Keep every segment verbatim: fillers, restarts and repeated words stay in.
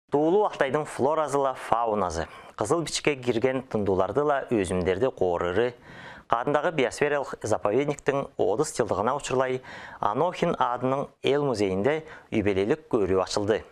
Дуулу Алтайдың флоразы ла, фауназы, кызыл бичикке кирген тындууларды ла, өзүмдерди коорыры, Кадындағы биосфералык заповедниктиң отыз чылдыгына учурлай Анохин адынаң эл музейинде юбилейлик көрүү ачылды.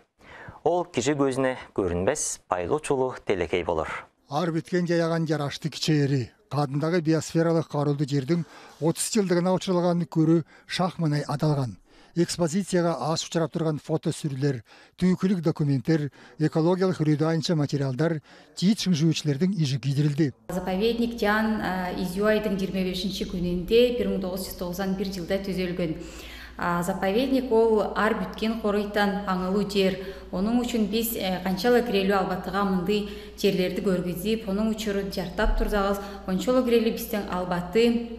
Ол кижи көзүне көрүнмес, байлуу чулуу телекей болур. Ар биткен жаяаган жарашты кичээри, Кадындағы биосфералык карылды жердиң отыз чылдыгына учуралган көрүү шак мынай адалган. Экспозицияга аз учурап турган фотосүрлер, түүкүлүк документтер, экологиялык үрүдү айнча материалдар, чиит шыңшуучулердиң ижи киидирилди. Заповедник жан, а, изюу айдың жыйырма бешинчи күнүнде бир муң тогуз жуз тогузан бир жылда түзелген. А, заповедник ол ар биткен корыйтан аңылуу жер. Оның үчүн биз, э, канчала кирелүү албаттыга мындай жерлерди көргүзүп, оның учурун жартап турзагыз, ончолу кирелүү бистиң албатты,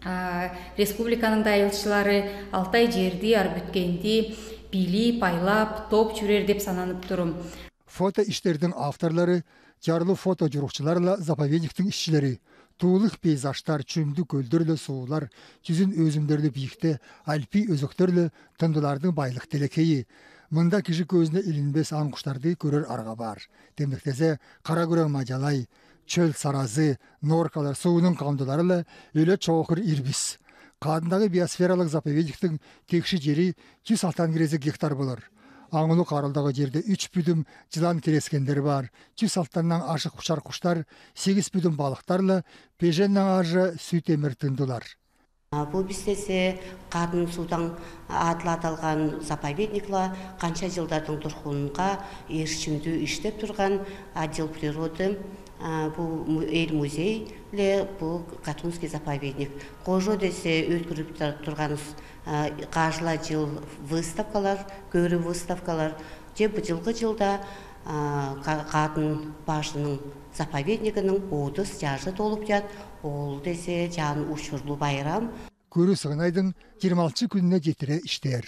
а, республиканың дайылчылары Алтай жерди, ар бүткенди билип, айлап, топ чүрер деп сананып турум. Фото иштердиң авторлары жарлы фото журукчулар ла, заповедниктиң ишчилери. Туулук пейзаждар, чүмдү көлдер ле, суулар, чүзүн өзүмдер ле, биикте альпий өзөктер ле тындылардың байлык телекейи. Мында кижи көзүне илинмес аң-куштарды көрөр арга бар. Демдектесе, кара күрең мажалай, чөл саразы, норкалар, суунуң камдылары ле, өле чоокур ирбис. Кадындағы биосфералык заповедниктиң текши жери чүс алтан кирезиг гектар болур. Аңылуу карылдагы жерде үч бүдүм жылан кирескендер бар. Чүс алтаннаң ашык учар куштар, сегиз бүдүм балыктар ле, беженнең аржа сүт эмер тындылар. А, бу бистесе кадын суудаң адылдалган заповедник ла, канча жылдардың тургунунга эрчимдүү иштеп турган отдел природы, а, бу му-, эл музей ле, бу Катунский заповедник. Кожо десе өткүрүп тур-, турган, а, кажла жыл выставкалар, көрүү выставкалар. Же бу жылгы жылда, а, ка-, кадын бажының заповеднигиниң отыз жажы толуп ят, ол десе жан учурлу байрам. Көрүү сыгынайдың жыйырма алтынчы күнүне жетире иштер.